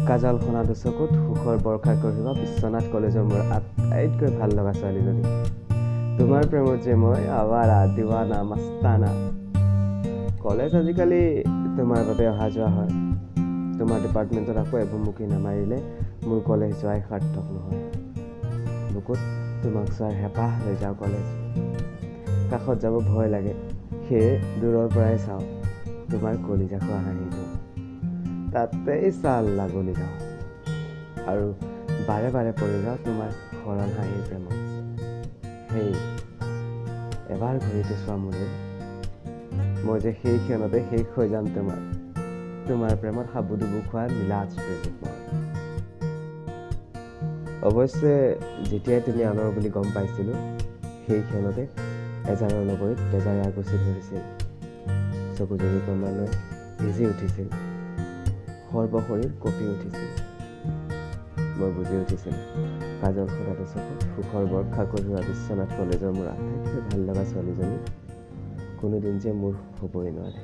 কাজল সনা দুচকুত সুখৰ বৰ্ষা কঢ়িওৱা বিশ্বনাথ কলেজৰ মোৰ আটাইতকৈ ভাল লগা ছোৱালীজনী, তোমাৰ প্ৰেমত যে মই আৱাৰা, দিৱানা, মাস্তানা। কলেজ আজিকালি তোমাৰ বাবে অহা যোৱা হয়। তোমাৰ ডিপাৰ্টমেণ্টত আকৌ এভুমুকি নামাৰিলে মোৰ কলেজ যোৱাই সাৰ্থক নহয়। বুকুত তোমাক চোৱাৰ হেঁপাহ লৈ যাওঁ কলেজ। কাষত যাব ভয় লাগে, সেয়ে দূৰৰ পৰাই চাওঁ তোমাৰ কলিজা খোৱা হাঁহিটো। তাতেই চাল লাগলি যাওঁ আৰু বাৰে বাৰে পৰি যাওঁ তোমাৰ সৰল হাঁহিৰ প্ৰেমত। সেই এবাৰ ঘড়ীটো চোৱা মোলৈ, মই যে সেই ক্ষণতে শেষ হৈ যাম তোমাৰ প্ৰেমত হাবুডুবু খোৱা নীলাজ প্ৰেমিক মই। অৱশ্যে যেতিয়াই তুমি আনৰ বুলি গম পাইছিলোঁ, সেই ক্ষণতে এজাৰৰ নগৰীত বেজাৰে আগচি ধৰিছিল। চকুযুৰি ক্ৰমান্বয়ে ভিজি উঠিছিল, সৰ্বশৰীৰ কঁপি উঠিছিল। মই বুজি উঠিছিলোঁ, কাজল সনা দুচকুত সুখৰ বৰ্ষা কঢ়িওৱা বিশ্বনাথ কলেজৰ মোৰ আটাইতকৈ ভাল লগা ছোৱালীজনী কোনোদিন যে মোৰ হ'বই নোৱাৰে।